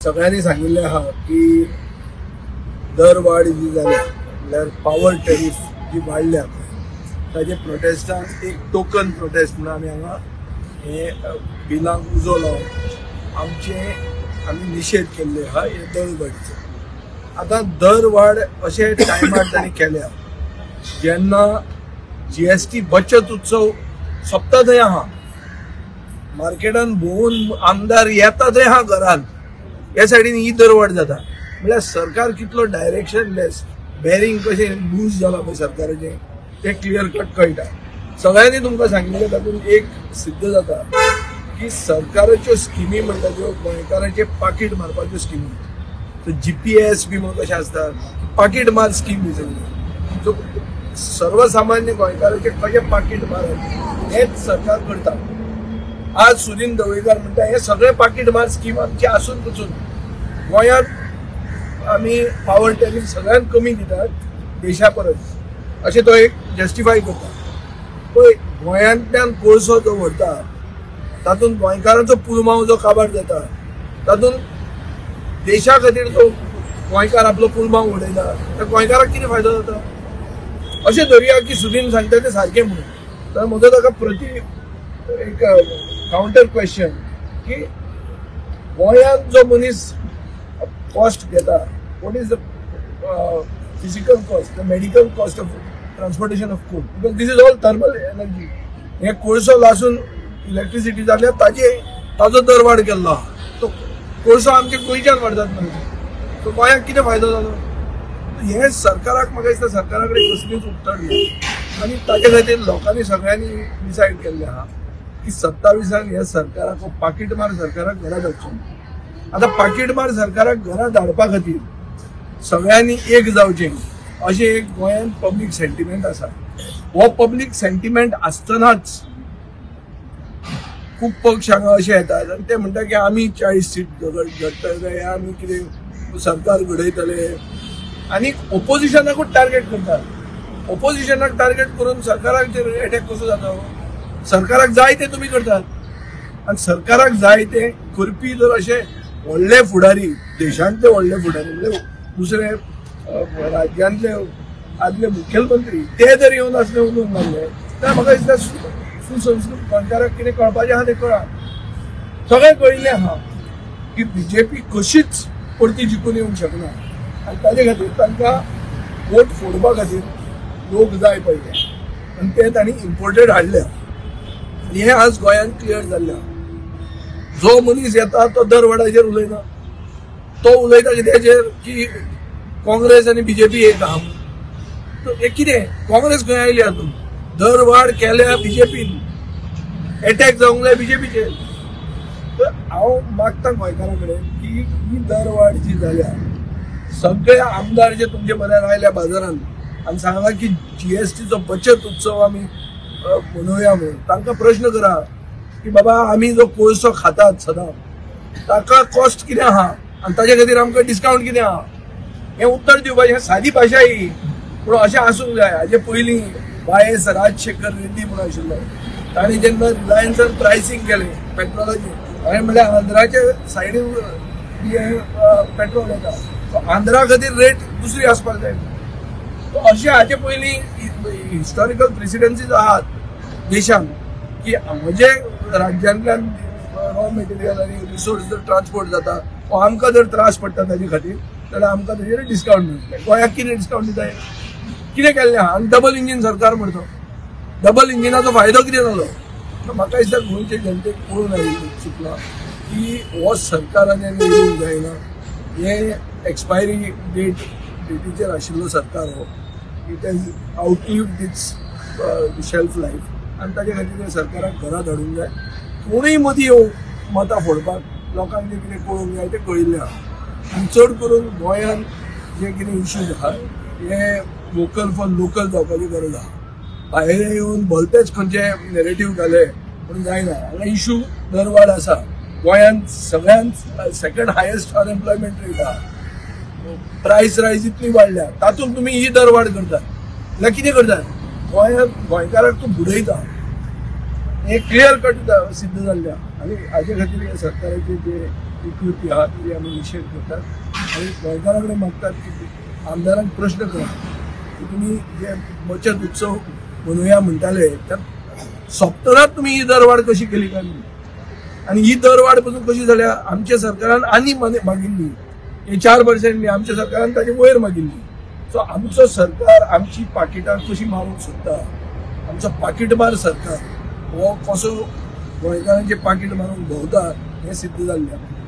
सगळ्यांनी सांगिल्लें आहा की दरवाड जी जाल्या म्हणल्यार पावर टॅरीफ जी वाडल्या ताजे प्रोटेस्टान एक टोकन प्रोटेस्ट म्हणून आमी हांगा हे बिलांक उजो लावन आमचे आमी निशेध केल्ले आहा हे दरवाडीचो. आतां दरवाड अशे टायमार तांणी केल्या जेन्ना जीएसटी बचत उत्सव सोंपता थंय आहा, मार्केटान भोंवून आमदार येता थंय आहा घरान, ह्या सायडीन ही दरवाड जाता. म्हणल्यार सरकार कितलो डायरेक्शनलेस, बेरींग कशें लूज जाला पळय सरकाराचें तें क्लियर कट कळटा. सगळ्यांनी तुमकां सांगिल्लें तातूंत एक सिद्ध जाता की सरकाराच्यो स्किमी म्हणटा त्यो गोंयकाराचें पाकीट मारपाच्यो स्किमी. सो जीपीएस बी म्हणून कशें आसता पाकीट मार स्कीम ही सगळी. सो सर्वसामान्य गोंयकाराचें कशें पाकीट मारप हेंच सरकार करता. आज सुदिन ढवळीकर म्हणटा हे सगळे पाकीट मार स्कीम आमची आसून पसून गोंयांत आमी पावर टॅरीफ सगळ्यांत कमी दितात देशा परस अशें तो एक जस्टिफाय करता. पळय गोंयांतल्यान कोळसो जो व्हरता तातूंत गोंयकारांचो पुलमांव जो काबार जाता, तातूंत देशा खातीर जो गोंयकार आपलो पुलमांव उडयता त्या गोंयकाराक कितें फायदो जाता? अशें धरुया की सुदीन सांगता तें सारकें म्हणून, तर म्हजो ताका प्रति एक कावंटर क्वेश्चन की गोंयांत जो मनीस कॉस्ट घेता, what is the physical cost, the medical cost of transportation of coal, because this is all thermal energy. हे कोळसो लासून इलेक्ट्रिसिटी जाल्यार ताजे ताजो दरवाड केल्लो आहा, तो कोळसो आमच्या गोंयच्यान व्हरतात मरे, सो गोंयाक कितें फायदो जालो? हें सरकाराक म्हाका दिसता सरकारा कडेन कसलीच उत्तर ना आनी ताजे खातीर लोकांनी सगळ्यांनी डिसायड केल्लें आहा की 27 ह्या सरकाराक पाकीटमार सरकाराक घरा धाडचें. आतां पाकीटमार सरकाराक घरा धाडपा खातीर सगळ्यांनी एक जावचें अशें एक गोंयांत पब्लीक सेंटिमेंट आसा. हो पब्लीक सेंटिमेंट आसतनाच खूब पक्ष हांगा अशे येतात आनी ते म्हणटा की आमी 40 सीट घडटले, आमी कितें सरकार घडयतले आनी ओपोजिशनाकूच टार्गेट करतात. ओपोजिशनाक टार्गेट करून सरकाराचेर एटॅक कसो जाता? सरकाराक जाय ते तुमी करतात आनी सरकाराक जाय ते करपी जर अशे व्हडले फुडारी, देशांतले व्हडले फुडारी म्हणजे दुसरे राज्यांतले आदले मुखेलमंत्री ते जर येवन आसले उलोवंक लागले जाल्यार म्हाका दिसता सुसंस्कृत गोंयकाराक कितें कळपाचें आहा तें कळा. सगळें कळिल्लें आहा की बीजेपी कशीच परती जिखून येवंक शकना आनी ताजे खातीर तांकां वोट फोडपा खातीर लोक जाय पडले आनी ते तांणी इम्पोर्टेड हाडले आनी हें आज गोंयांत क्लियर जाल्लें आहा. जो मनीस येता तो दरवाडाचेर उलयना, तो उलयता कित्याचेर की काँग्रेस आनी बीजेपी एक आहा. हें कितें काँग्रेस खंय आयली हातूंत? दरवाड केल्या बीजेपीन, एटॅक जावंक जाय बीजेपीचेर. तर हांव मागता गोंयकारां कडेन की ही दरवाड जी जाल्या, सगळे आमदार जे तुमचे म्हऱ्यान आयल्या बाजारांत आनी सांगला की जीएसटीचो बचत उत्सव आमी मनोवया म्हणून, तांकां प्रश्न करा की बाबा आमी जो कोळसो खातात सदां ताका कॉस्ट कितें आहा आनी ताजे खातीर आमकां डिस्कावंट कितें आहा, हें उत्तर दिवपाचें. सादी भाशा ही, पूण अशें आसूंक जाय. हाजे पयलीं वाय.एस. राजशेखर रेड्डी म्हणून आशिल्लो, ताणें जेन्ना रिलायन्सान प्रायसींग केलें पेट्रोलाचें, हांवें म्हणल्यार आंध्राचे सायडीन पेट्रोल येता, सो आंध्रा खातीर रेट दुसरी आसपाक जाय. सो अशें हाजे पयलीं हिस्टॉरिकल प्रेसिडेन्सीज आहात देशांत की म्हजे राज्यांतल्यान रॉ मटेरियल आनी रिसोर्स जर ट्रान्सपोर्ट जाता वा आमकां जर त्रास पडटा ताजे खातीर जाल्यार आमकां ताजेर डिस्कावंट मेळटलें. गोंयाक कितें डिस्कावंट दिता? कितें केल्लें आहा? आनी डबल इंजीन सरकार म्हणटा, डबल इंजिनाचो फायदो कितें जालो? म्हाका दिसता गोंयचे जनतेक कळून आयिल्लें चुकलां की हो सरकार आनी येवंक जायना. हें एक्सपायरी डेटीचेर आशिल्लो सरकार हो, it has outlived its shelf life आनी ताजे खातीर ते सरकाराक घरा धाडूंक जाय. कोणूय मदीं येवं मतां फोडपाक, लोकांक जें कितें कळूंक जाय तें कळिल्लें आहा. आनी चड करून गोंयांत जे कितें इश्यूज आहा हे वोकल फॉर लोकल जावपाची गरज आहा. भायर येवन भलतेच खंयचे नॅरेटीव घाले म्हणून जायना. हांगा इश्यू दरवाड आसा गोंयांत, सगळ्यांत सेकंड हायेस्ट अनएम्प्लॉयमेंट रेट आहा, प्रायस रायज इतली वाडल्या, तातूंत तुमी ही दरवाड करतात जाल्यार कितें करतात? गोंयांत गोंयकाराक तूं बुडयता, हें क्लियर कट सिद्ध जाल्लें आहा. आनी हाजे खातीर सरकाराचे जे ही कृती आहा ती आमी निशेध करतात आनी गोंयकारां कडेन मागतात की आमदारांक प्रश्न करा की तुमी जे बचत उत्सव मनोवया म्हणटाले त्या सोंपतनाच तुमी ही दरवाड कशी केली काय म्हणून. आनी ही दरवाड पसून कशी जाल्या, आमच्या सरकारान आनी मागिल्ली, हे 4% न्ही, आमच्या सरकारान ताचे वयर मागिल्ली. सो आमचो सरकार आमची पाकिटां कशी मारूंक सोदता, आमचो पाकिटमार सरकार हो कसो गोंयकारांचे पाकीट मारूंक भोंवता हें सिद्ध जाल्लें आहा.